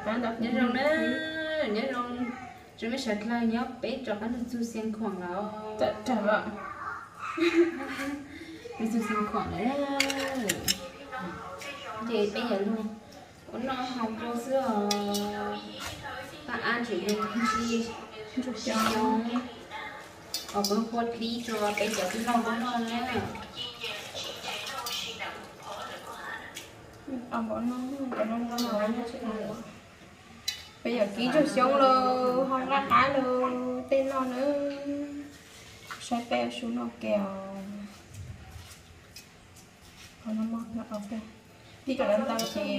Nyob zoo na, nyob zoo tsoom me sawv dlawg nyob peb rov qab nug txug Xiav Khuam lawm. Nug txug Xiav Khuam lawm. Ces peb yuav lug ua noj haus rau xwb os. Paj ab tseem ntsib ntsuag xyoob, os, kuv qhua dlib rau peb cov tij laug noj na. Peb yuav kib ntsuag xyoob los hau nqaj qab los tej noj na. Saib peb ua su noj ke os. Tib kom lawv ntau ces tib kom lawv ntau ces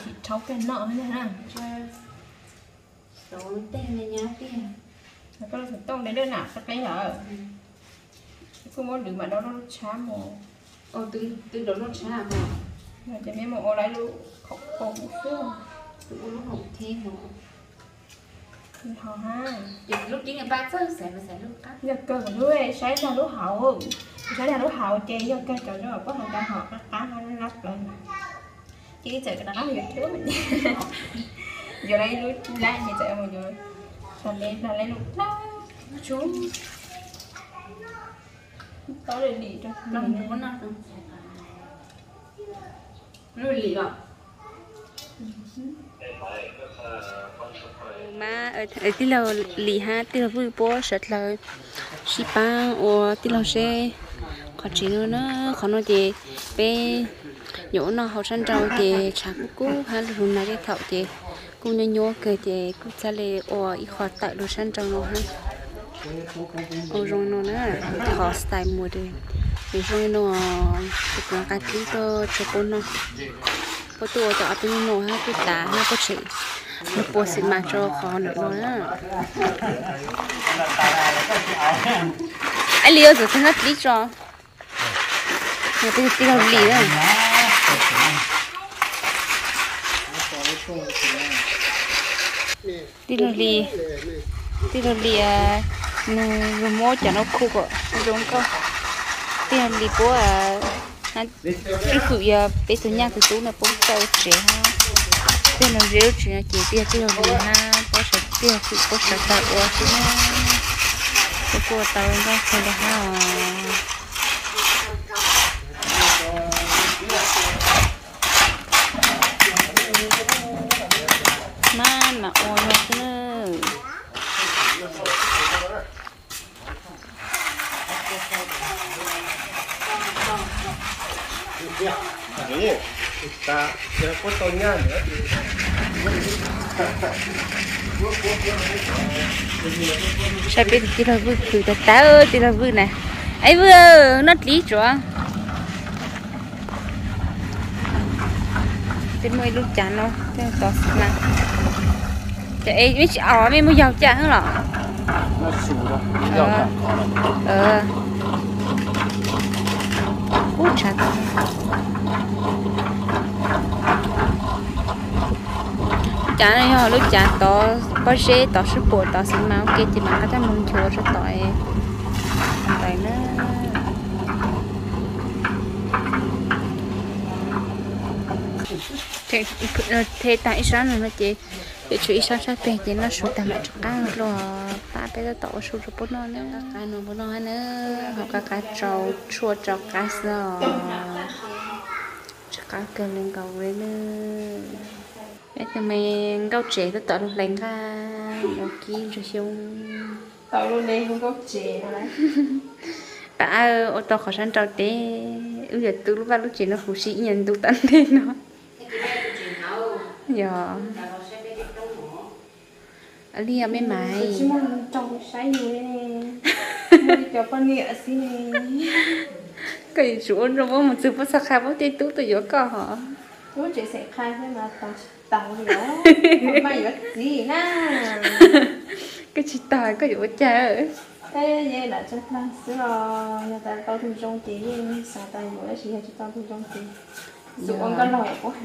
tsis rhaub kawg noj na. Koj lub xov tooj deb dawb nam qab qeb lawm. Kuj muab lwm mam download lub tshab mus. Twb download tshab, ces meb mus ua lawv lub khaum kau xwb. Tus ua lub hauv theb no. Ho ha, ces lub dib nws npaj txawj xaiv mas xaiv lub qab. Yog kawg lub saib dag lub hauv, saib dag lub hauv ces yog kawg cov zoo pab hauv dag hauv qab qab lab lab plaws. Ces txawm rov qab mus yuav lub, yuav lawv lub lab ces txawm mus yuav, dag lawv lub lab tsuj. Tau li lim rau lub lim los. Mas tij laug Lis hab tij laug Vwj puab sawv dlawg sib pab ua tij laug seb qhov tsev no na, qhov no ces peb yuav ua noj haus sab nraud ces tshav kuj kub hab lug nag tej thaum ces kuj nyuab nyuab kawg ces kuj txhaj le ua ib qho tawm lug sab nraud no hab. Ua zoo no na, qhov style mus es zoo li no, ces kuv nqa dlib tuaj tso puab noj. Puab tuaj ua tau ob peb hnub no hab kuj tas hab puab tseem lug pua xim mas rau qhov ntawm no na. Ab Lis, txawm tag noj dlib tso. Tij laug Lis, tij laug Lis, tij laug Lis nws lug muab cov no khu kom zoo nkauj. Tij laug Lis puab twb fwm yog peb tug nyaj tug tub no puab txawj ua tsev hab. Tij laug Lis lub tsev no ces tij laug Lis hab puab sawv, tij laug Lis puab sawv daws ua xwb na. Puab kuj ua tau nkauj kawg li hab os. Maj mam ua no xwb na. Saib peb tus tij laug Vwj khwv tag tag, tij laug Vwj na. Ab Vwj, noj dlib tsuav. Tej muaj ib lub cav no tod xwb na. Ces mej tsis aus, mej muab yaug caj hab los? Ub, tshav tod. Lub cav no yog lub cav tod pob zeb tod sib puam tod xwb mas ua ke ces mam qab coj mus nchuav rau tod ntawd na. Them tag ib sab no ces peb tshuav ib sab sab peg ces noj su tag mam rov qab los pab peb tab tom ua su rau puab noj na. Qab no puab noj hab na, ho qab qab tsau tshuaj tsau qab xwb os. Tsw qab kawg li nkaus li na. Peb tus me nkauj tsev tab tom lug hlais nqaj ua kib ntsuag xyoob. Pab ua tau qhov sab nraud teb, wb yuav tu lub vaj lub tsev no huv si ib nyuag ntu tom ntej no. Yog li mej mas koj yuav tsum ua nrog puab mus txug puab txhaj qha puab tej tub tuaj yuav koj hos. Koj tsis tag koj yuav ua cas? Xwb los yog tas tau tug zoo ces yeej xav tas yuav, tab sis yog tsis tau tug zoo ces xub ua nkauj laug puab has.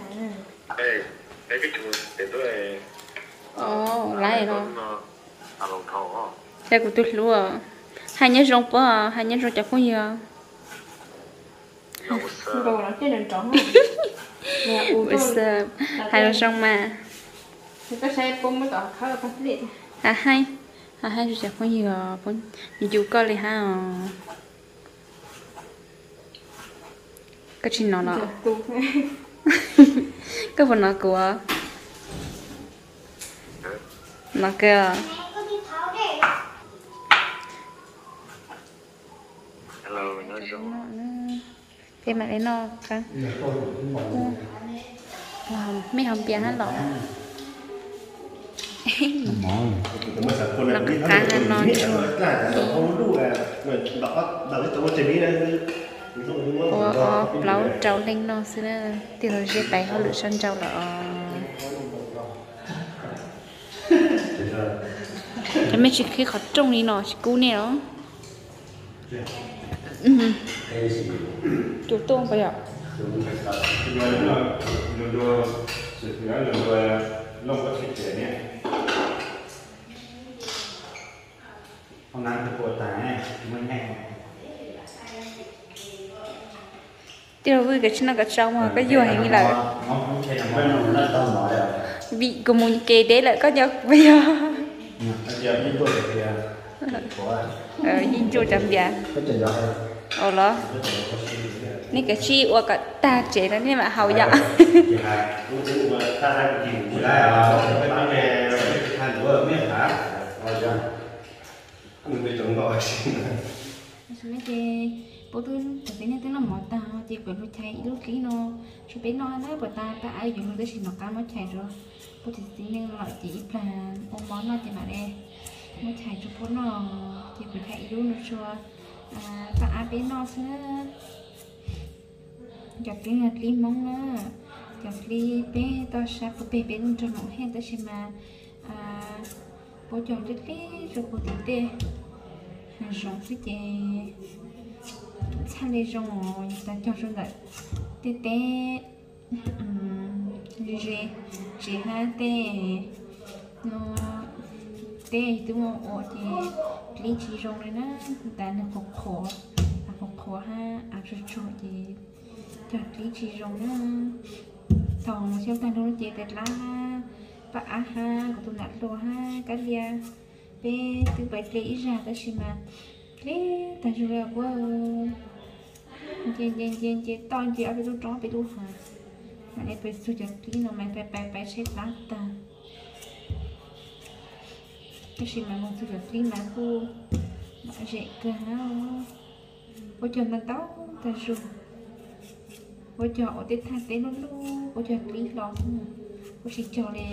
Lawm no, cas kuv tus hlub, hais nyob zoo puab, hais nyob zoo cov phooj ywg. Hais zoo zoo mas. Koj saib puab muab tom khawb pab tlij. Ha haib, ha haib tsis phooj ywg, ncu koj li hab os. Koj tsis nov los? Koj puas nov kuv? Nov kawg. Peb mam li noj qab. Mej ho npias hab los? Noj qab hab no tsuag. Ua ob plaub rau leej noj xwb na. Tig los ze pais hauj lwm sab nraud lawm os. Cov mej tsis qhib qhov rooj li no tsis kub nej los? Tus tuaj puas yog? Tij laug Vwj, koj tsis noj koj tsaug mog, koj yuag heev li lawm. Vim kuv mus kev deb lawm, koj nco kuv puas yog? Yeej ntsuj cov npias. Ua los, nej kav tsij ua kom tag tsev no nej mam haus yom. Ces puab twb, cov txiv neej twb noj mov tag ces kuv lug chais ib lub dlib no rua peb noj na, puas tas pab ab yuav lug tab sis nov qab muab chais rua puab cov txiv neej lawm ces ib plag ua mov noj ces mam le muab chais rua puab noj. Ces kuv chais ib lub no rua pab ab peb noj xwb na. Cov dlib no dlib Hmoob na, cov dlib peb toj sab puag peg peb lub nroog Noom Hej tab sis mas puab cog dlib dlib rua puag tim tej hav zoov xwb ces txhaj le zoo os, yog tas cog rua ntawm tej teb ze ze tsev hab tej no, teb twb muaj ua ces dlib tsis zoo li na, tas nwg qhuav qhuav, qhuav qhuav hab av tsuag tsuag ces cog dlib tsis zoo na. Thaum xyoo tag nrho ces tais dlaab hab paj ab hab kuv tus nam hluas hab kab lia, peb twb pais dle ib zag tab sis mas dle tag zug li puab. Nce nce nce nce toj nce ob peb lub roob ob peb lub hav, mam le pais txug cov dlib no mas pais pais pais tshaib plab tag. Tab sis mas moog txug cov dlib mas kuj zem kawg hab. Puab cog ntau ntau tag zug, puab cog ua tej thaj teb lub lub, puab cog dlib hlo, puab tsis cog li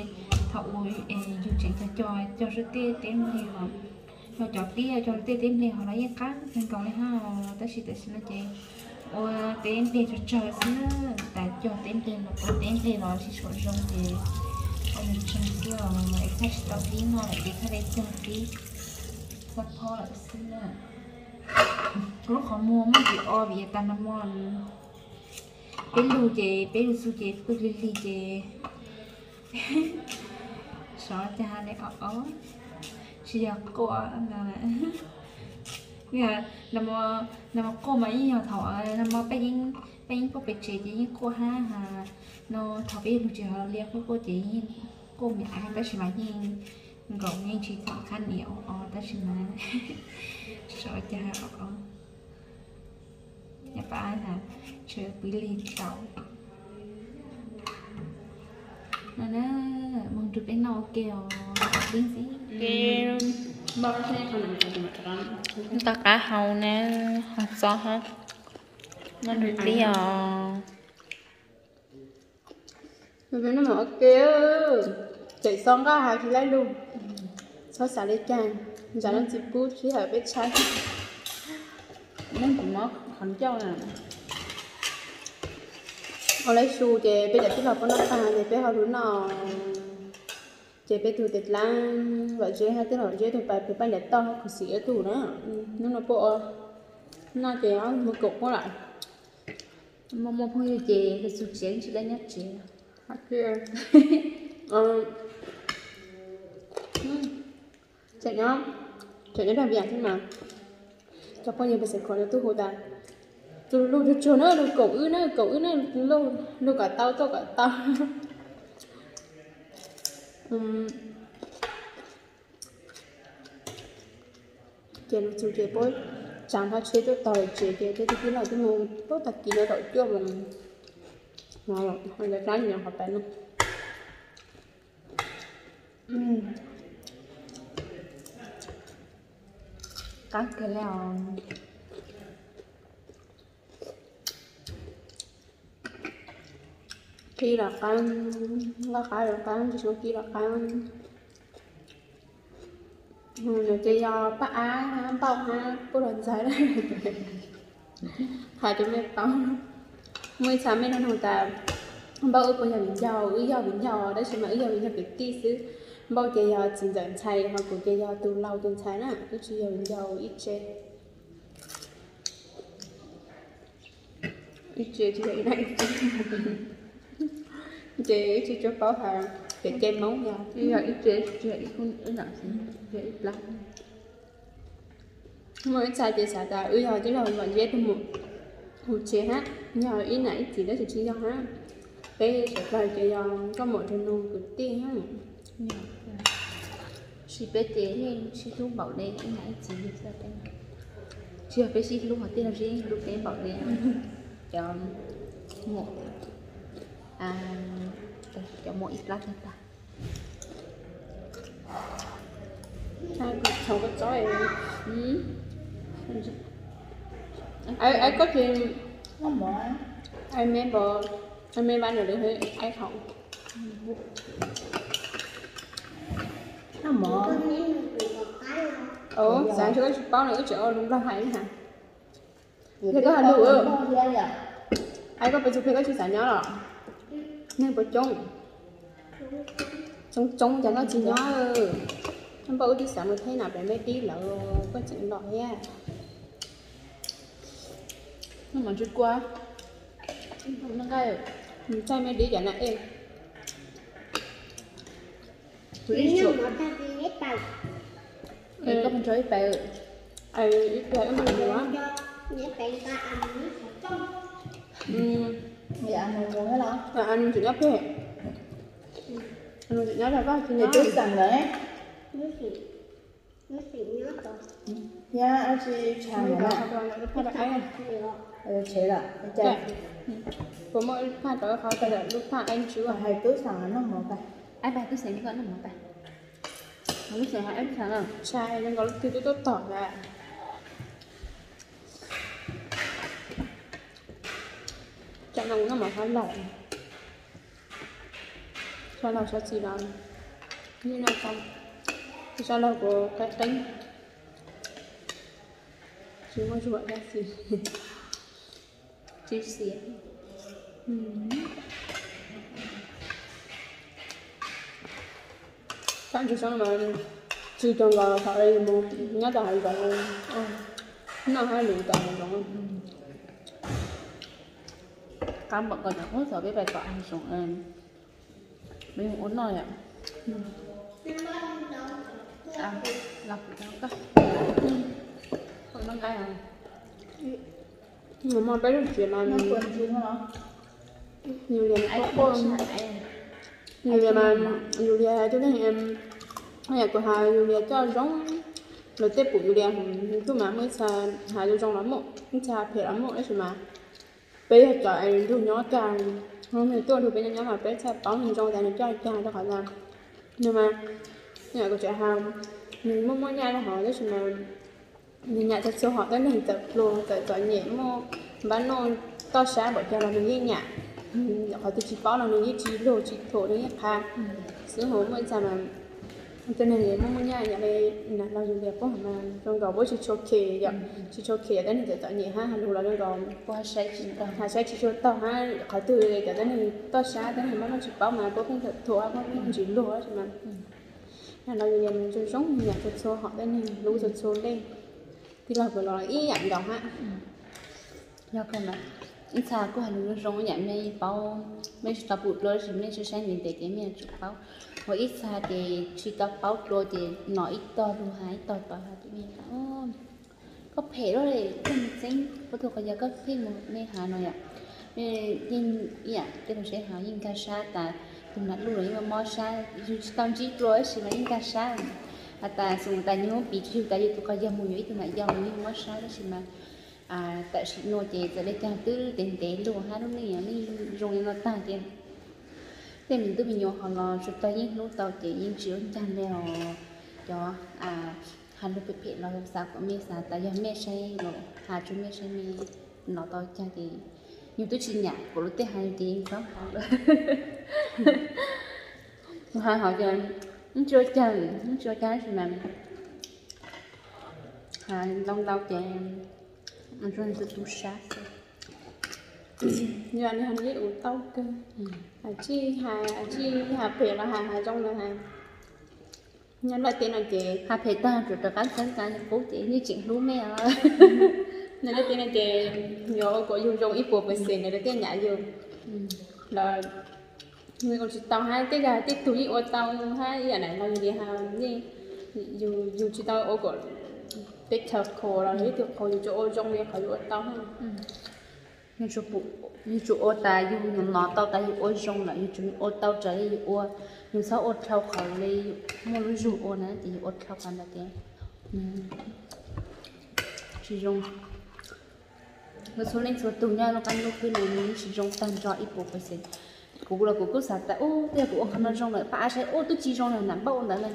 thaum ub yug tseem cog cog cog rua tej teb npleg hov. Yog cov dlib cog rua tej teb npleg hov los yeej qab kawg nkaus li hab, tab sis tam sim no ces ua teb npleg tsawg tsawg xwb na, tas cog teb npleg los ua teb npleg los tsis tshua zoo ces ua tsawg tsawg xwb os, es thaij tsis tau dlib noj lawm ces thaij le cog dlib xab phob lawm xwb na. Kuv lub qhov muag muaj ntsis o vim tas nag hmo peb lug ces peb lug txug ces pw lig lig ces sov caag le o o, tsis yog quaj no. Nag hmo quaj mas yeej yog thaum nag hmo peb yeej puab pem tsev ces yeej quaj hab, no thaum peb yug lug tsev hov li quaj quaj ces yeej quaj me ais tab sis mas yeej nkaum yeej tsis txom qab niam o o tab sis mas sov caag o o. Pab tshwm pw lig tau no na, moog nrug peb noj ua ke os, dlib xwb. Tau qab hau na, hau xob hab, noj nrug dlib os. Noj ua ke, tseem xob nqaj has tsis laib lug, txhob xav li cas, zam leej txiv pub sij hawm peb tshaib. Neej kuv mob qhov ncauj na. Ua lawv su ces peb cov tij laug puab noj tag ces peb ho lug noj. Ces peb tug tes dlaab Vam Zeb hab tij laug Vam Zeb tug pais pem Paj Ncav Toj hab khuv xim ib tug na. Hnub no puab ua noj ces ob tug muaj kaum puab lawm. Muaj muaj phooj ywg ces lug txug tsev tsis tau nyob tsev. Tseem nyob, tseem nyob rag vias xwb mas cov phooj ywg pes xeem khuam lug tuaj hu tas, lug tsuag tsuag na, lug kaum wb na, kaum wb na, lug kom tau tuaj kom tau. Ces lug txug ces puab tsaam hov tsheb tuaj tog lawm tsev ces tej tug tij laug twb mus puab tag kis no tom cuaj moos. Ho dlaab nyog qhov pais no qaab kawg le os. Qi los qaab, nqaj qab los qaab, tsi suav qi los qaab. Nws ces yog paj ab hab npauj hab puj los ntxhais. Has rua mej paub, muaj ib txha mej nug nug tas npauj wb puas yog viv ncaus, wb yog viv ncaus tab sis mas wb yog viv ncaus kwv tij xwb. Npauj ces yog txiv ntxawm ntxhais, ho kuv ces yog tug laug tug ntxhais na, wb tsi yog viv ncaus ib tse. Ib tse tsi yog ib nab ib tse. Ces wb tsi tsuas paub has pem ce Moob yog, wb yog ib tse tsi yog ib, yog ib plab. Muaj ib txha ces xav tas wb yog tij laug Vam Ntseb tug muam hu tsev hab, yog ib nam ib txiv tab sis tsi yog hab. Peb sawv dlawg ces yog nkauj muam nraug nus kwv tij hab. Sis peb ces yeej sib hlub npaum le ib nam ib txiv li xwb. Tsi yog peb sib hlub hos tij laug Zeb yeej hlub peb npaum le cov muam, cov muam ib plab tag tag. Thaum koj tso, koj tsis, I remember, I remember nws lub, I hope. Xav ntshe koj tsis paub no wb tseem ua lus Nplog hais na. Yog koj has lus, ai koj pes txug pem koj tsis xav nyob los? Neeg puas coob? Coob coob cas koj tsis nyob? Koj npauj wb twb xav mus theb na pem mej dib lawm koj tseem los thiab. Noj mov tsis kua, noj nqaij, thaij mej dib cov na es. Koj mus tso ib pais, ib pais wb mus yuav. Nws tseem nyob pem, nws tseem nyob pem koj tsis nyob. Thiab ab tsi tsha mus no. Tshev lawm. Puas muaj lub phaj rau qhov lub phaj ab tsi hais tub xeem noj mov pais. Ab pais tub xeem noj mov pais. Lub xeem ho ab tsi tsha zoo nkaus lub twg twb tuaj tom lawm. Tsam no kuv noj mov sab laug, sab laug sab txiv los yeej noj tau, sab laug kuv qeeb qeeb, tsis muaj zuag dab tsi, tsis xiav. Tsam ntsis xyoo mas tsis cov nkaus thaum mus nyob tom hav zoov, noj hab lus tom hav zoov. Qab npaum ko cov qub thaum peb pais tom hav zoov, peb mus ua noj yom. Los kuv noj nqaij. Peb lub tsev mas yus lias, yus lias mas, yus lias coj neeg, yam kuv has yus lias coj zoo, luag tej pum yus lias tus mas muaj ib txha has zoo zoo los muaj, ib txha phem los muaj, tab sis mas peb yog cov nrug nyob tag, nws tuaj nrug peb nyob nyob mas peb txhaj paub nws zoo tas nws coj li cas rau qhov tas nws mas, yam kuv tseem has, nws muaj muaj nyaj rau hov tab sis mas nws nyam txhua txhua hom, tej neeg txawm pluag txawm txom nyem muaj npab noj toj sab npaum cas los nws yeej nyam, qhov twg tsis paub los nws yeej tsis luag tsis thuam, nws yeej qha xwb. Hos muaj ib txha mas tej neeg muaj muaj nyaj yam li nas laug yus lias puab mas zoo nkaus puab tsis tshua khes yom, tsis tshua khes yam tej neeg txawm txom nyem hab has lug los zoo nkaus has saib tsis tshua taug hab qhov twg, cov tej neeg toj sab tej neeg npab noj tsis paub mas puab pheej txawm thuam puab pheej tsis luag tab sis mas nas laug yus lias mas zoo zoo nyam txhua txhua hom tej neeg lub txhua txhua lej. Tij laug kuv los ib yam nkaus hab. Yog kawg mas ib txha kuj has lus zoo zoo yam mej paub, mej tsis tau pum dlua tab sis mej tsis saib ntev ntev ces mej yuav tsum paub. Hos ib txha ces tsis tau paub dlua ces nom ib tog lug has ib tog tod has ces mej koj phem lawm, koj mus txeeb, puab tug qhov yog koj pheej mus mej has no yom. Yeej ib yam tej lug seb has yeej nkag sab tas Nam luj los yeej mob sab, yug tsis tau ntsib dua tab sis mas yeej nkag sab. Has tas xus tas nyob pib tsis yug tas yug tus qhov yog mus yuav ib tug nam yau los yeej mob sab tab sis mas tam sim no ces txawm li cas twb ntev ntev lug hab lub neej yeej zoo li no tag ces tej me tub me nyuam ho los tsuas tag yeej hlub tau ces yeej tsis ua ncag li os. Cov has lug phem phem los xav kom mej xav tas yog mej saib los has rua mej saib mej nov tau cag ces yug twb tsis nyam kuv lub tej has ces yeej txhob has lawm. Has hov ces yeej tsis ua cag, yeej tsis ua cag tab sis mas has ntau ntau ces zoo li tu sab xwb. Yog li has yeej ua tau kawg. Has tsis has, has tsis has phem los has, has zoo los has. Nyob lawv tej no ces has phem tag tsuas rov qab txhawb tas qub ces yeej tseem hlub mej os. Nyob lawv tej no ces yuav ua kom yug zoo ib puas percent lawv thiaj nyam yug. Los yug ua tsis tau hab tej zag tej tug yeej ua tau hab ib yam na los yog li has yeej yug tsis tau ua kom teb chaws qhuas los ib tug qhuas yug tsuas ua zoo li qhov yug ua tau hab. Yug tsuas ua tas yug nov tau tas yug ua zoo lawm yug tsuas ua tau raws li yug ua, yug txhob ua dhau qhov li muaj lub zug ua na ces yug ua dhau qhov ntawd ces tsis zoo. Txhua leej txhua tug nyob lub qab ntuj khwb no nws tsis zoo tag nrho ib puas percent. Kuv los kuv kuj xav tas ub tej kuv ua qhov no zoo lawm pab ab saib ub twb tsis zoo li nam npauj ntawd na.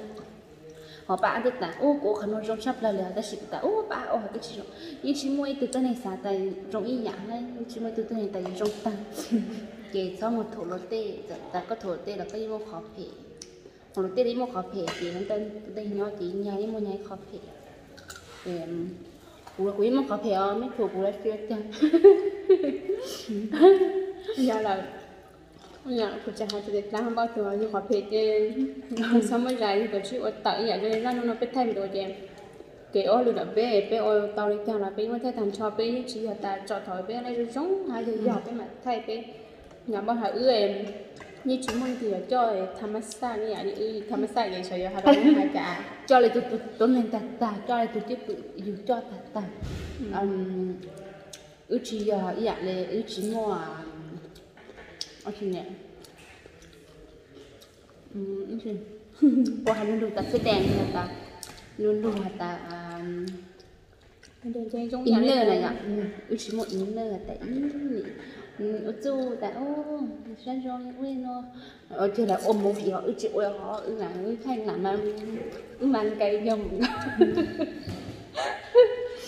Ho pab ab twb tas ub kuv ua qhov no zoo tshaj plawg li tab sis kuv tas ub pab ab ua qhov twb tsis zoo. Yeej tsis muaj ib tug tuab neeg xav tas zoo ib yam hab yeej tsis muaj ib tug tuab neeg tas zoo tag. Ces txhob mus thuam luag tej, txawm tas koj thuam luag tej los koj yeej muaj qhov phem. Ho luag tej yeej muaj qhov phem ces luag tej nyob ces nyag yeej muaj nyag ib qhov phem. Kuv los kuv yeej muaj qhov phem os mej thuam kuv lawm tsis ua cas. Yog lawm, kuv tseem has tias tas npauj tus yug qhov phem ces txhob muaj zais yug kom tsis ua tawm ib yam li zaj no no peb thaij mus ces kev ua hauj lwm ntawm peb, peb ua tau li cas los peb yeej muaj thaij tag nrho, peb yeej tsis yog tas tso thaum peb ua zoo zoo hab yog yog peb mam thaij peb. Nyob npauj has wb yeej tsis muaj leej twg yuav coj tha ma xaj ib yam li wb tha ma xaj ces xyov yuav has rau wb has cas coj li tus tuab neeg tag tag, coj li tus cwj pwm yug coj tag tag. Wb tsis yog ib yam li wb tsis muaj ua has lug lug tas xwb dees has tas lug lug has tas ib leej na yom, wb tsis muaj ib leej has tas ib nim ua txuj tas sab zoo ua no, ua tiag lawv ua movie ho wb tsis ua ho wb thaij nam mas wb mas nkaus yog mus nkaus.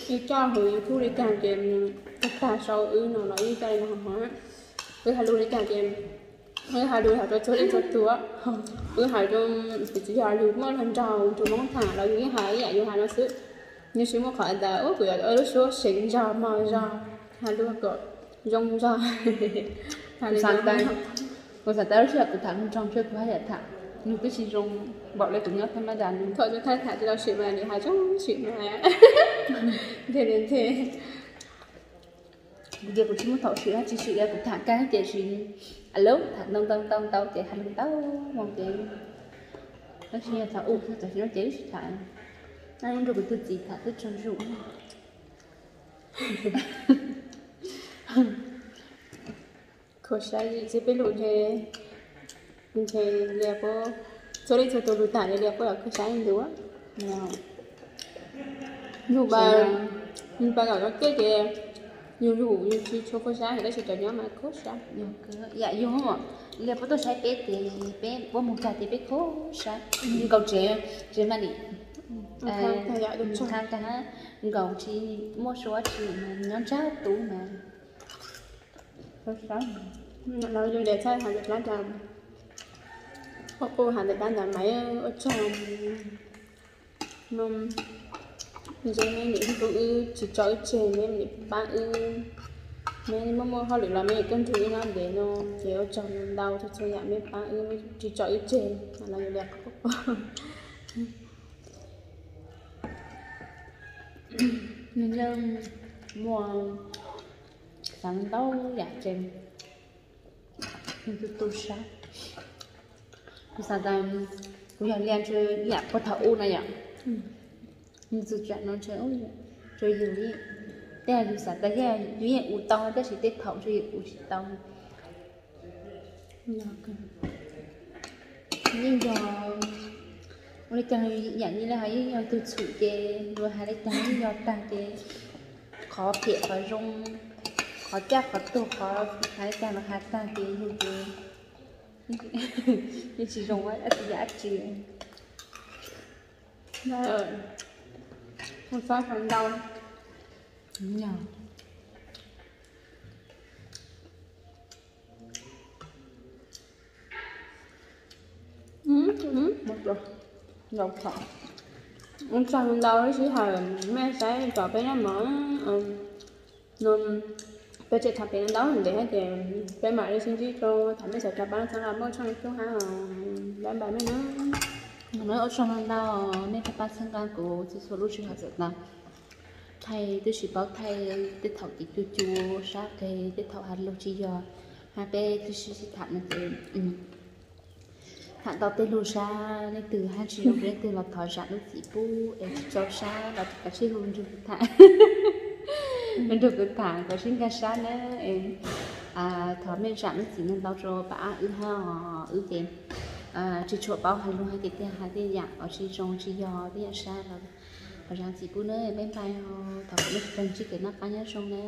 Wb coj hauv YouTube li cas ces tag tag sau wb no los wb coj li no hov, wb has lug li cas ces wb has lug hov rau txhua leej txhua tus, wb has rau tsis yog yus muaj hluas nraug tus Hmoob tham los yus yeej has ib yam yus has no xwb. Yeej tsis muaj qhov tas ub kuv yuav ua lub suab seev zog mog zog, has lug kom zoo zog. Kuv xav tas lub sij hawm kuv tham hluas nraug ntshe kuv haj yam tham, nws twb tsis zoo npaum li kuv nyob thaj maj das nws. Thaum thaij tham tsis tau sim mas nim has zoo sim mas. Nthe nthe. Kuv tias kuv tsis muaj thaum sim, tsis sim li kuv tham kag ces sim, a lub tham ntau ntau ntau ntau ces hais lus ntau moo ces, tab sis tham u tham txog sim no ces wb tsis tham, nrog kuv tus txiv tham twb tsaug zog. Khuv xav zim txij peb lus ntshe, ntshe lias puab, txhua leej txhua tus lus tham lias puab los khuv xav ntau. Yug, yug pab kom zoo kawg ces yug lus yug tsis tshua khuv xav, tab sis cov nyob mas khuv xav. Yam yug lias puab tuaj saib peb ces peb puab mus kag ces peb khuv xav. Nkaus tsev, tsev mas nim, nkaus tsis muaj suab tsi, nyob ntsab tub mas. Los yog tias txhaj has tias pab ntawd, qub qub has tias pab ntawd mas ua tsaug. Ntshe meb nim hlub wb tsis tso wb tseg, meb nim pab wb, meb muaj muaj hauj lwm los mej nim tuaj nrug wb nyob ntev no, ces ua tsaug ntau txhua txhua yam mej pab wb tsis tso wb tseg. Los yog li qub qub, nws yeej muaj xav ntau yam ces nws tu tu sab. Kuv xav tas kuv yog lias ntshe yam puag thaum ub na yom, nws txhua tsam no ntshe, ntshe yus, tej yus xav tas yus yeej ua tau tab sis tej thaum ntshe yus ua tsis tau. Yeej yog ua li cas yam li ho yeej yog tug txhum ces luag hais li cas yeej yog tag ces qhov phem qhov zoo, qhov caj qhov tuag, qhov hais li cas los hais tag ces yug ces yeej tsis zoo dab tsi yam dab tsi. Ua tsaug ntau. Ua tsaug ntau ib sij hawm mej saib tsom peb noj mov no, peb tseem tham pem ntau ntev thiab ces peb mam li sib ntsib rau thaum mej xav rov pab txhawb nqa muaj tshooj YouTube hab, bye bye mej na. Ua tsaug ntau mej tau pab txhawb nqa kuv txhua txhua lub sij hawm txawm tas. Thaij twb tsis paub thaij, tej thaum ces cua cua sab qe, tej thaum has lug tsis yog, hab peb twb sib sib tham no ces tham tau tej lug sab, leej twg hab tsis zoo leej twg los thov zam lub txim pub es tsis tso sab los kav tsij hu nrug kuv tham, nrug kuv tham kuv sib nkag sab na. Thov mej zam lub txim ntau rau pab ab wb hab os, wb ces tsis tshua paub has lug hab ces tej has tej yam uas tsis zoo tsis yog tej yam sab los thov zam txim pub na, bye bye os, thov kom mej sawv daws ntsib kev noj qab nyob zoo na.